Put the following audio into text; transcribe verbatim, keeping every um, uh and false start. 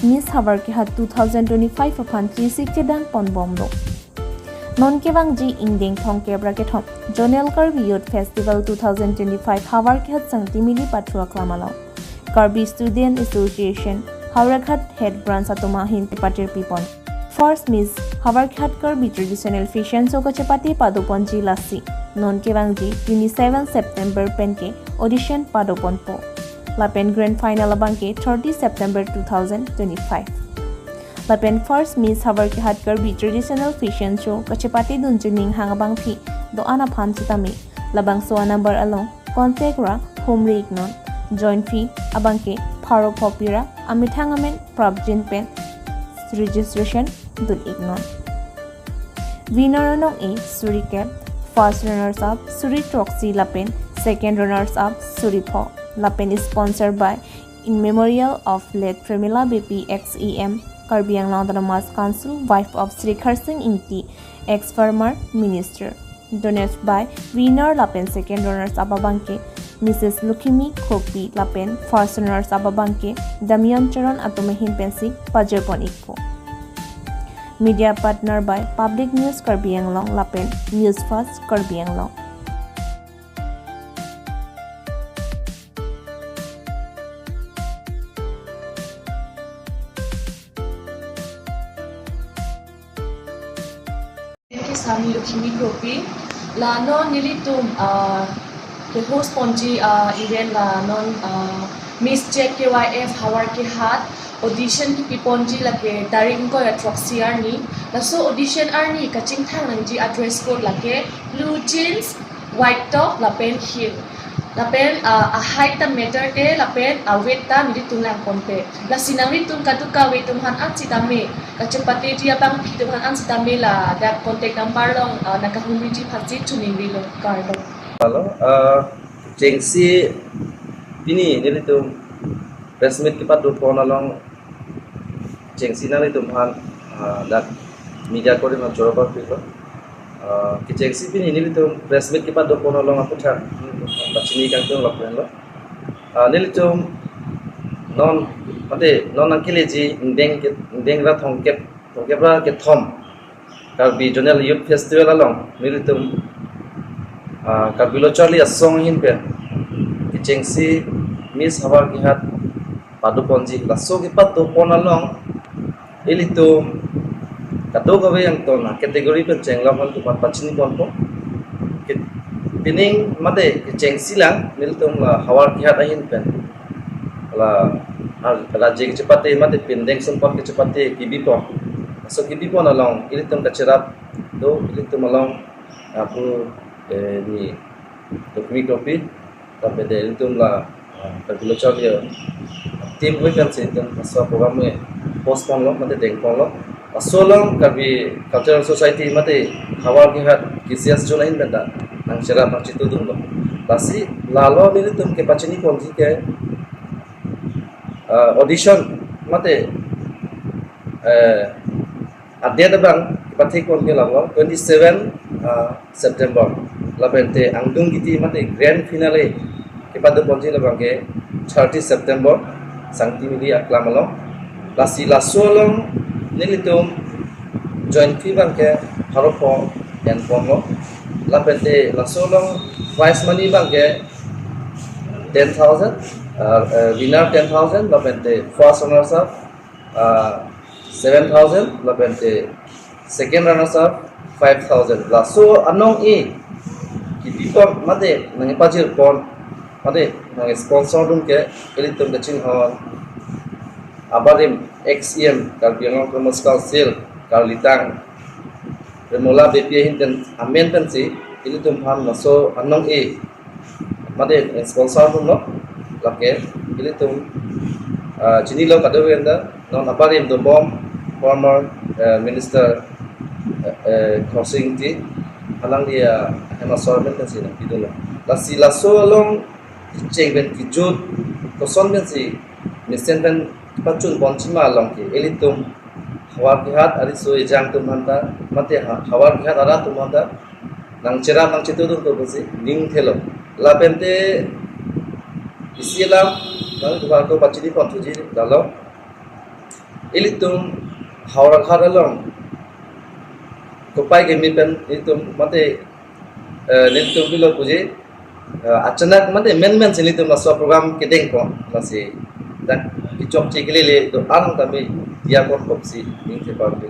Miss Howraghat two thousand twenty-five aphan chesik chedang ponbomlo. Non kevangji ingdeng thomkep ra kethom Zonal Karbi Youth Festival two thousand twenty-five Howraghat Sangtimili pathu aklam along Karbi Student Association Howraghat Head Branch atum ahin patirpipon. First Miss Howraghat Karbi Traditional Fashion Show kachepate padoponji lasi non kevangji twenty-seven September penke audition padoponpo. Lapen grand final abangke thirty September two thousand twenty-five. Lapen First Miss Howraghat Karbi Traditional Fashion Show kachepate dunji ninghang abangpi do-an aphan sitame labangso a-number along contact ra humri iknon. Join fee abangke pharo pho pi ra amethang amen prapjin pen registration dun iknon. Winner anong-e suri kep, first runners up suri throksi lapen second runners up suri pho. Lapen sponsored by in memorial of late Premila Beypi, ex E M, Karbi Anglong Autonomous Council, wife of Shri Kharsing Engti, ex former minister. Donate by winner lapen second runners up abangke Missus Lukhimi Kropi lapen first runners up abangke Damian Charan atum ahin pensi pajirpon ikpo. Media partner by Public News Karbi Anglong lapen News First Karbi Anglong. Thank you, Sami Lukhimi Kropi. La non nelitum, ah, ke host ponji, ah, event la non, ah, Miss Z K Y F Howraghat audition kipi ponji lake tarik ingkoi ra throksi arni. Laso audition arni kachingthang nangji a-dress code lake blue jeans, white top lapen heel. Lapen, ah, a-height ta matter te lapen a-weight ta nelitum lang ponpe. Lasi nanglitum kadokave atum aphan an sitame, kachepateji abangpi atum aphan an sitame ladak contact number along, ah, nangkahumriji aphansi choningrilo, kardom. Hello, ah, chengsi pini nelitum press meet kepadopon along chengsi nanglitum aphan, ah, dak media kori aphan choro parpiklo. Ah, kechengsi pini nelitum press meet kepadopon along aputhak pachini kangtung lok lo. Ah, nelitum non, mate non nangkeleji ingdeng ke, ingdeng ra thomkep, thomkep ra kethom Karbi Zonal Youth Festival along nelitum, ah, Karbi Lo Charli Asong ahin pen kechengsi Miss Howraghat padoponji, laso kepadopon along ilitum kadokave angton a-category pen chenglok atum aphan pachini ponpo. Ke-, pining mate kechengsi lang nelitum la Howraghat ahin pen la, ah, raji kachepate mate pindeng sumpot kachepate kibipon. Laso kibipon along ilitum kacherap do, ilitum along apu, eh, ni Lukhimi Kropi, tapi de ilitum la, ah, Karbi Lo Charli team hui pensi itum laso program ke postpone lo mate dengponlo. Laso along Karbi Cultural Society mate Howraghat K C S zone ahin pen ta nangcherap nangchitudunlo. Lasi lalo nelitum kepachini ponji ke, ah, audition mate, eh, a-date abang kepathik pon ke lalo twenty-seven, ah, September. Lapen te angdung kiti mate grand finale kepadoponji labangke thirty September Sangtimili aklam along. Lasi laso along nelitum join fee abangke pharo pho enponlo. Lapen te laso along prize money abangke ten thousand, ah, eh, winner ten thousand, lapen te first runners up, ah, seven thousand, lapen te second runners up five thousand. Laso anong-e kipipon mate nangpajirpon mate nangsponsor dun ke ilitum kachinghon abarim ex E M Karbi Anglong Autonomous Council karlitang Premila Beypi ahin pen amen pensi ilitum aphan laso anong-e mate sponsor dunlo, lake ilitum, ah, chinilo kadokave anta, non abarim dobom former, eh, minister, eh, eh, Kharsing Engti, alangli, ah, hem asor amen pensi nangpidunlo. Lasi laso along cheng pen kejut koson pensi mesen pen pachun ponji ma along ke ilitum Howraghat ariso ejang atum aphanta mate ha-, Howraghat arat atum aphanta nangcherap nangchitudun to pusi ning thelo. Lapen te isi alam nangtumphan ako pachini ponthuji lalo. Ilitum Howraghat along kopai keme pen ilitum mate, eh, nelitum pilo puji, eh, achanak mate menmen si nelitum laso program kedengpo, lasi dak kechokche kelele do-an tame diya pon kopsi ning thepar pe.